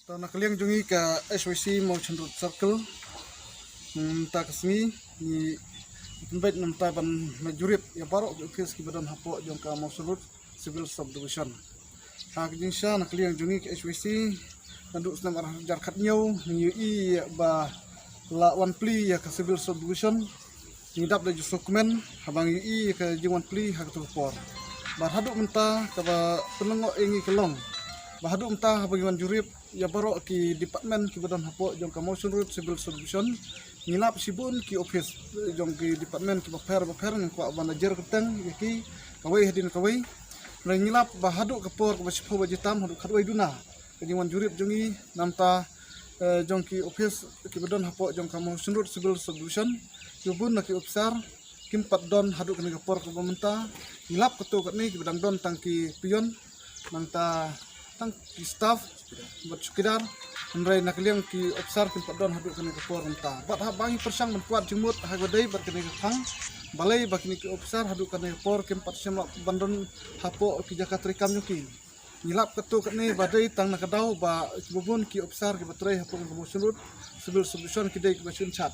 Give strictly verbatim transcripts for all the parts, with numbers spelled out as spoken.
To na ka liang jong ngi ka H Y C Mawshynrut Circle, mynta ka sngi ngi pynbeit mynta ban jurip ïa baroh ki office kiba don hapoh jong ka Mawshynrut Civil Subdivision. Ha ka jingshisha na ka liang jong ngi ka H Y C, naduh snem ar hajar khatñiew ngi ïohi ba la wan plie ïa ka Civil Subdivision. Ngi dap da ju sngewkmen haba ngi ïohi ïa ka jingwan plie ha kato ka por. Bad haduh mynta kaba pynlyngngoh ïa ngi ka long ba haduh mynta haba ngi wan jurip ïa baroh ki department kiba don hapoh jong ka Mawshynrut Civil Subdivision, ngi lap shibun ki office jong ki department kiba pher ba pher, ngi kwah ban da jer kyrteng ïa ki kawei hadien kawei. Hynrei ngi lap ba haduh ka por kaba shiphew baje tam, haduh khatwei duna ka jingwan jurip jong ngi namar, eh, jong ki office kiba don hapoh jong ka Mawshynrut Civil Subdivision, kiba bun na ki officer kim pat don haduh kane ka por kaba mynta. Ngi lap kato katne kiba dang don tang ki peon, nangta tang ki staff bad chowkidar. Hynrei na ka liang ki officer kim pat don haduh kane ka por mynta. Bad haba ngi pyrshang ban kwah jingmut ha kaba dei bad kane ka phang, balei ba kine ki officer haduh kane ka por kim pat shym la ban don hapoh ki jaka treikam jong ki. Ngi lap kato katne ba dei tang na ka daw ba kiba bun ki officer kiba trei hapoh ka Mawshynrut Civil Subdivision ki dei kiba shu ïnchad.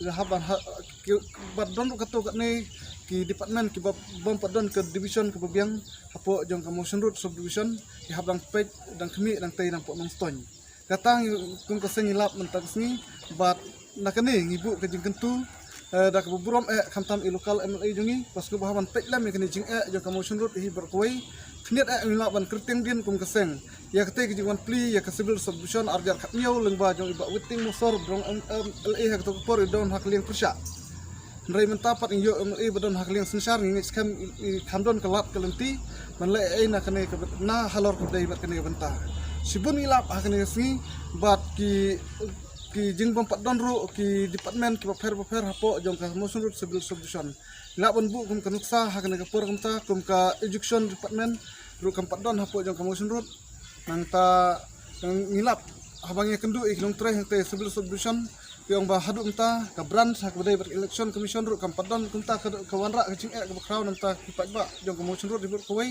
Ïa haba ha, ki, ba don ruh kato katne ki department kiba bym pat don ka division kaba biang hapoh jong ka Mawshynrut Subdivision, ki hap dang peit, dang khmih, dang tei napoh Nongstoiñ. Kata ngi kum ka seng ngi lap mynta ka sngi, bad na kane ngi buh ka jingkyntu, eh, da kaba burom eh khamtam i local M L A jong ngi, ba sngewbha ban peit lem ïa kane jingeh jong ka Mawshynrut hi baroh kawei. Khyndiat eh ngi lah ban kyrteng dien kum ka seng ïa katei ka jingwan plie ïa ka Civil Subdivision ar hajar khatñiew lyngba jong i Bah Witting Mawsor, ba dei M L A ha kato ka por, i don ha ka liang pyrshah. Hynrei mynta pat ngi ïoh M L A ba don ha ka liang synshar, ngi ngeit skhem i, i kham don ka lad ka lynti ban leh ei ei na kane ka byn-, na halor kaba dei bad kane ka bynta. Shibun ngi lap ha kane ka sngi bad ki, ki jingbym pat don ruh ki department kiba pher ba pher hapoh jong ka Mawshynrut Civil Subdivision. Ngi lah ban buh kum ka nuksa ha kane ka por kumta, kum ka education department ruh kam pat don hapoh jong ka Mawshynrut. Nangta ngi lap haba ngi ïakynduh ïa ki nongtrei hangtei Civil Subdivision, ki ong ba haduh mynta ka branch ha kaba dei bad Election Commission ruh kam pat don kumta, ka, ka wanrah ka jingeh kaba khraw namar ki paidbah jong ka Mawshynrut hi baroh kawei.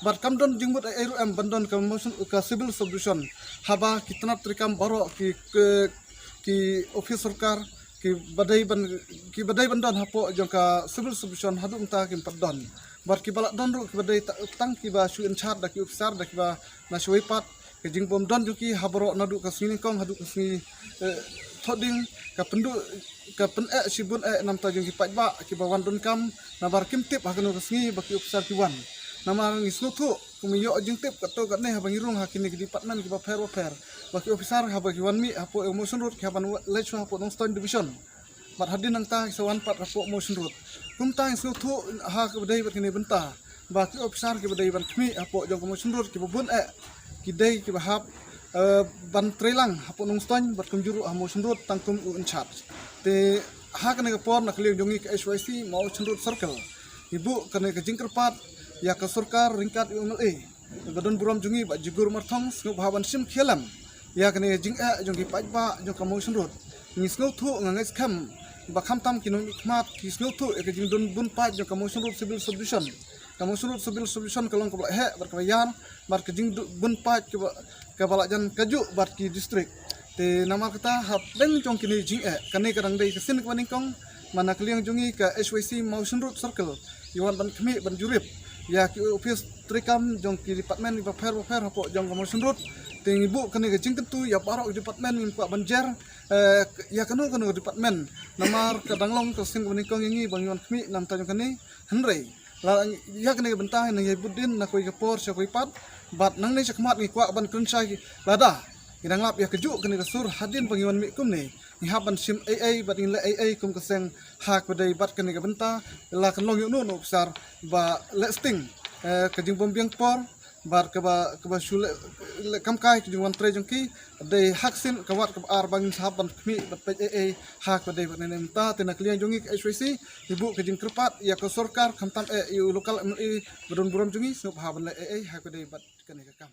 Bad kam don jingmut ei ei ruh em ban don ka Mawshyn, ka Civil Subdivision haba ki tnat treikam baroh ki, ki, ki office sorkar kiba dei ban, kiba dei ban don hapoh jong ka Civil Subdivision haduh mynta kim pat don. Bad kiba la don ruh kiba dei ta-, tang kiba shu ïnchad da ki officer da kiba na shawei pat, ka jingbym don jong ki ha baroh naduh ka sngi nyngkong haduh ka sngi, eh, thohdieng, ka pynduh, ka pyneh shibun eh namar jong ki paidbah kiba wan donkam, namar kim tip ha kano ka sngi ba ki officer ki wan. Namar ngi sngewthuh, kum ïoh jingtip katto katne haba ngi rung ha kine ki department kiba pher ba pher, ba ki officer haba ki wan mih hapoh Mawshynrut ki hap ban leit shuwa hapoh Nongstoiñ Division. Bad hadien nangta ki sa wan pat hapoh Mawshynrut. Kumta ngi sngewthuh ha kaba dei bad kane ka bynta ba ki officer kiba dei ban khmih hapoh jong ka Mawshynrut kiba bun eh ki dei kiba hap, eh, ban trei lang hapoh Nongstoiñ bad kumjuh ruh ha Mawshynrut tang kum u in charge. Te ha kane ka por na ka liang jong ngi ka H Y C Mawshynrut Circle, ngi buh kane ka jingkyrpad ïa ka sorkar ryngkat u M L A ba don burom jong ngi Bah Jigur Marthong, sngewbha ban shim khia lem ïa kane ka jingeh jong ki paidbah jong ka Mawshynrut. Ngi sngewthuh, nga ngeit skhem ba khamtam ki nongmihkhmat ki sngewthuh ïa ka jingdon bun paid jong ka Mawshynrut Civil Subdivision. Ka Mawshynrut Civil Subdivision ka long kaba la heh bad kaba ïar bad ka jingdon bun paid kaba, kaba la jan kajuh bad ki district. Te namar kata hapdeng jong kine jingeh, kane ka dang dei ka sien kaba nyngkong, namar na ka liang jong ngi ka H Y C Mawshynrut Circle, ngi wan ban khmih ban jurip ïa ki office treikam jong ki department kiba pher ba pher hapoh jong ka Mawshynrut. Te ngi buh kane ka jingkyntu ïa baroh ki department, ngim kwah ban jer, eh, ïa kano kano ka department. Namar ka dang long ka sien kaba nyngkong ïa ngi ba ngi wan khmih namar jong kane. Hynrei la ïa kane ka bynta ngi nang ïai bud dien na kawei ka por sha kawei pat. Bad nangne shakhmat ngi kwah ban kren shai lada ngi dang lap ïa kajuh kane ka sur, hadien ba ngi wan mih kumne, ngi hap ban shim ei ei bad ngin leh ei ei kum ka seng ha kaba dei bad kane ka bynta. La kan long ïa uno uno u officer ba leh sting, eh, ka jingbym biang por bad kaba, kaba shu leh, leh kam kai ka jingwan trei jong ki. Dei ha ka sien ka wat kaba ar ba ngin sa hap ban khmih bad peit ei ei ha kaba dei bad kane ka bynta. Te na ka liang jong ngi ka H Y C, ngi buh ka jingkyrpad ïa ka sorkar, khamtam eh ïa u local M L A ba don burom jong ngi, sngewbha ban leh ei ei ha kaba dei bad kane ka kam.